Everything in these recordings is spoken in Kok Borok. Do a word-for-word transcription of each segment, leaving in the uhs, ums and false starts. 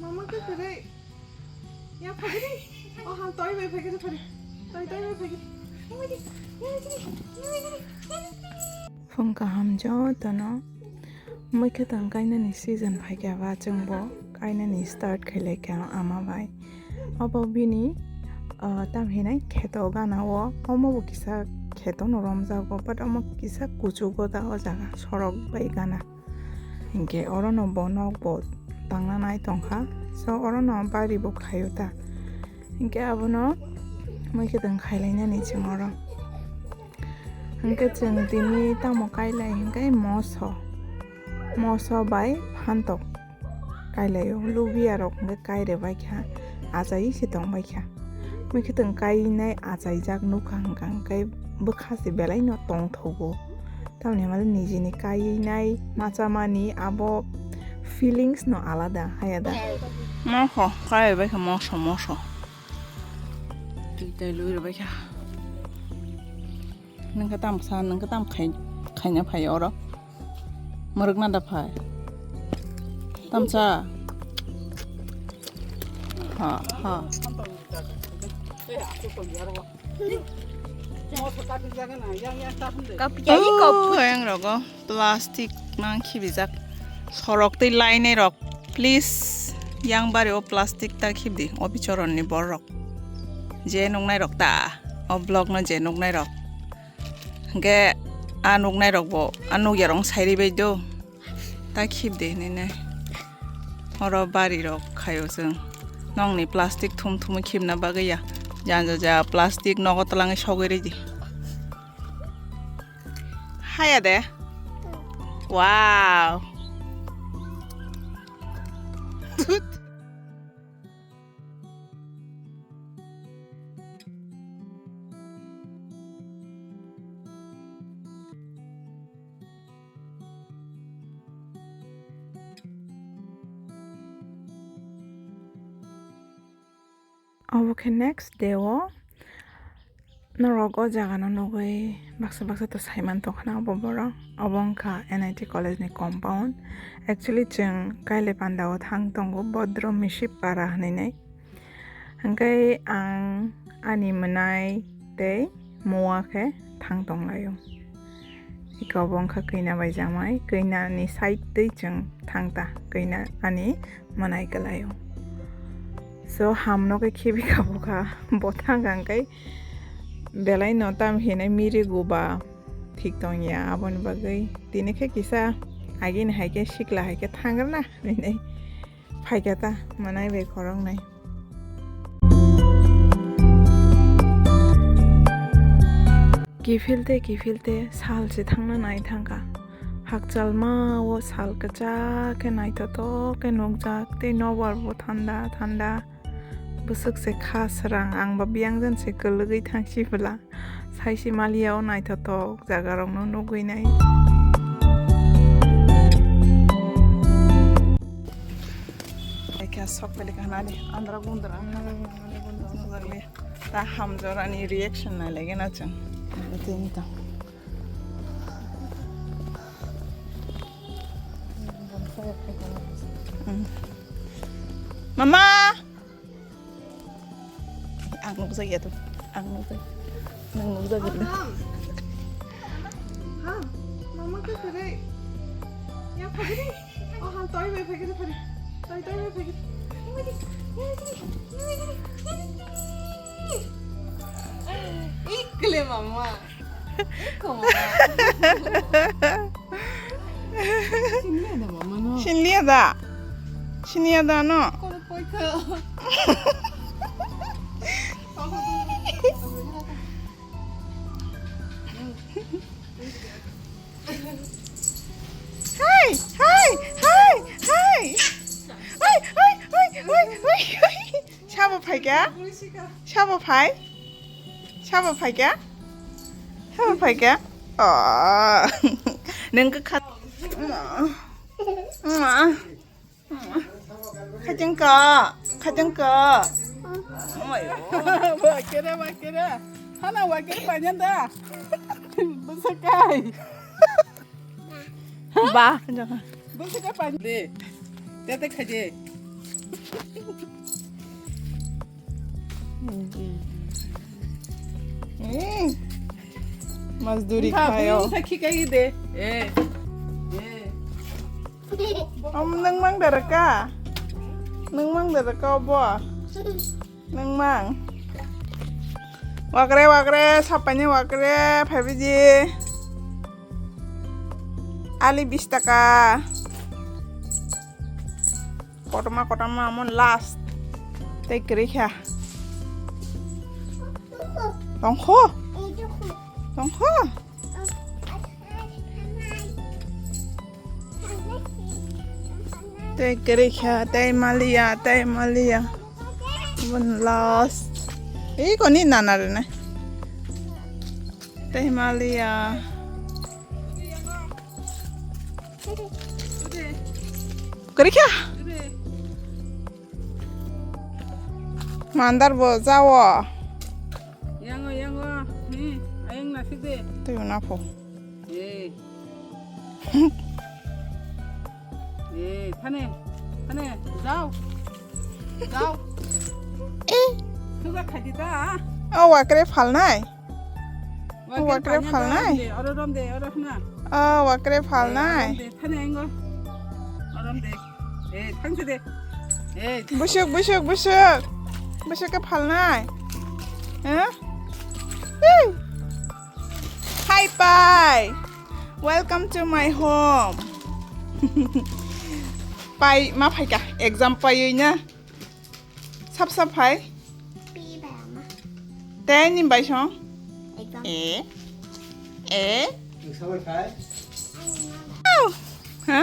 Mama khe kwrwi. Ya phagiri. O ha toi bai phagiri phari. Toi toi bai phagiri. Phung kaham jotono. Mui khe tong kainani season phaikha ba chwngbo kainani start khailai kha ama bai. Obo bini, ah, tam hinai kheto gana o. Omo bo kisa kheto no romjago, but omo kisa kuchugo da o jaga sorok bai gana. Hinkhe orono bo nok bo tangna nai tongkha. So orono bari bo khaio ta. Hinkhe abono mui khe tong khailainani chwng oro. Hinkhe chwng tini tamo kailai hinkhe moso. Moso bai phantok kailaio. Lubia rok hinkhe kaire baikha, achai se tong baikha. Mui khe tong kainai achaijak nukha hinkha hinkhe bwkha se belaino tongthogo. Tamoni hwnmale nijini kainai machamani abo feelings no alada, hayada. Mokho, kai bai kha moso, moso. Twi tai lui rw bai kha. Nung kha tam sa, nung kha tam khai, khaina phai oro. Muruk na da phai. Tam sa. Ha, ha. Kapya i kop. Oh, yang rogo plastic nang khibijak. Sorok tei lainai rok, please, yang bari o plastic ta khibdi, o bichoron ni borok. Je nuknai rok ta, o vlog no je nuknai rok. Hingke a nuknai rok bo, a nukya rok sai ri bai do. Ta khibde hinui nai. Oro bari rok khaio chwng. Nokni plastic thum thumui khibna bagwi ya. Janja ja plastic nogo twlangwi sogwi ridi. Haya de. Wow. Obo khe next day o norok o jaga no nugwi baksa baksa to saiman tongkhana obo borok. Obo wngkha N I T college ni compound. Actually chwng kaile panda o thang tongo Bodro Miship Para hinui nai. Hingke ang ani mwnai tei mua khe thang tonglaio. Iko bo wngkha kina bai jamai, kina ni side twi chwng thang ta, kina ani mwnai kwlaio. So, ham no khe khibi kha bokha, bo thang kha hingke belai no tam hinai miri guba thik tong ya, aboni bagwi tini khe kisa agini hai khe sikla hai khe thang rwna hinui. Phaikha ta, mwnai bai khoroknwi. Kiphil tei kiphil tei sal se thangna nai thangkha. Hakchalma o sal kwchak khe naithotok khe nukjak tei nobar bo thanda thanda. Bwswk se kha swrang, ang ba biyang jan se kwlwgwi thang si bwla. Saisi maliya o naithotok jaga rok no nugwi nai. Ekha sok pele kahna de, andra gundra. Ta hamjora ni reaction nai lagi na chang. Tini ta. Hmm. Mama! Ang nukjak ya to. Ang nukjak. Nang nukjak ya. Ha, mama khe kwrwi. Ya phagiri. O han toi bai phagiri phari. Toi toi bai phagiri. Ikle mama. Iko mama. Sinliya da mama no. Sinliya da. Siniya da no. Kono poikha. Hai, hai, hai, hai. Hai, hai, hai, hai, hai, hai. Sabo phaikha? Sabo phai? Sabo phaikha? Sabo phaikha? Oh. Nang kha. Khatingka, khatingka. Omayo. Ba kira, ba kira. Hana ba kira panya da. Bwswk kai. Ba, jaka. Bwswk kai panya de. Tete khaje. Hmm. Mazduri khayo. Wngkha, bwsa khikai de. Eh. Eh. Om, nwng mang da rwkha? Nwng mang da rwkha obo? Nwng mang. Wakre, wakre, sapaini wakre, phaibaidi. Ali bis taka. Kotorma, kotorma, omo last. Tei kwrwi kha. Tongkho? Tongkho? Tei kwrwi kha, tei maliya, tei maliya. Omo last. Ei koni nana rwna. Tei maliya. Kwrwi kha. Mandar bo jawo. Yango, yango. Ni, ayang nasik de. Twi na pho. Eh. Eh, thane. Thane, jao. Jao. Eh. Thuga khadi ta. O wakre phalnai. Wakre phalnai? Oro rom de, oro hna. O wakre phalnai. Oro rom de, thani engo. Oro rom de. Eh, thangsi de. Eh. Busuk, busuk, busuk. Busuk ke phalnai. Huh? Hey. Hi, Pai. Welcome to my home. Pai, ma phaika. Exam paiwi na. Sap sap hai. Pi bai ama. Tei ni bai song? Exam. E. E. Exam hai khai. Oh. Ha?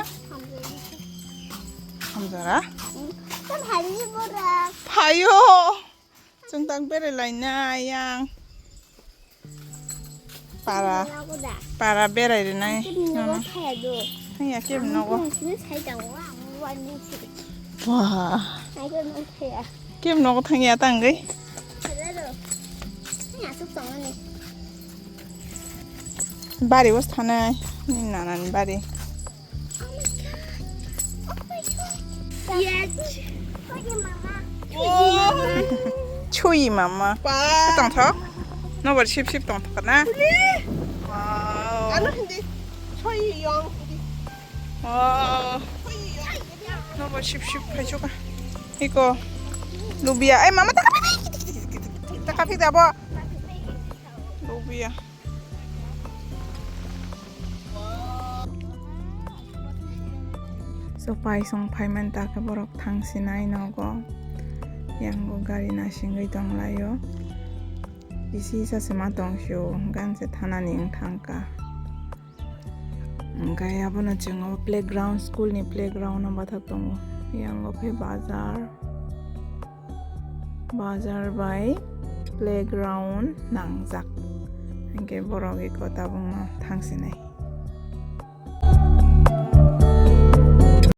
Hamjara. Tam hari ni bora. Phayo. Chwng tang berai lai na yang. Para, para berai rwnai. Thangya kebo nogo. Wah. Kebo nogo thangya tangwi. Bari bos thanai. Ni nanani bari. Chui mama. Tongthok. Nobar sip sip tongthok na. Wow. Ano hindi. Chui yong hindi. Wow. Nobar sip sip phaichuk. Iko. Lubia. Ai mama taka phi. Taka phi abo. Lubia. So, pai song phaiman ta khe borok thang sinai nogo. Yango gari nasingwi tong laio. Bisi sa se ma tong sio, gan se thanani wng thang ka. Hwnkhe abono chwng o playground, school ni playground o bathak tongo. Yango khe bazar. Bazar bai playground nangjak. Hinkhe borok eko tabukno thang sinai.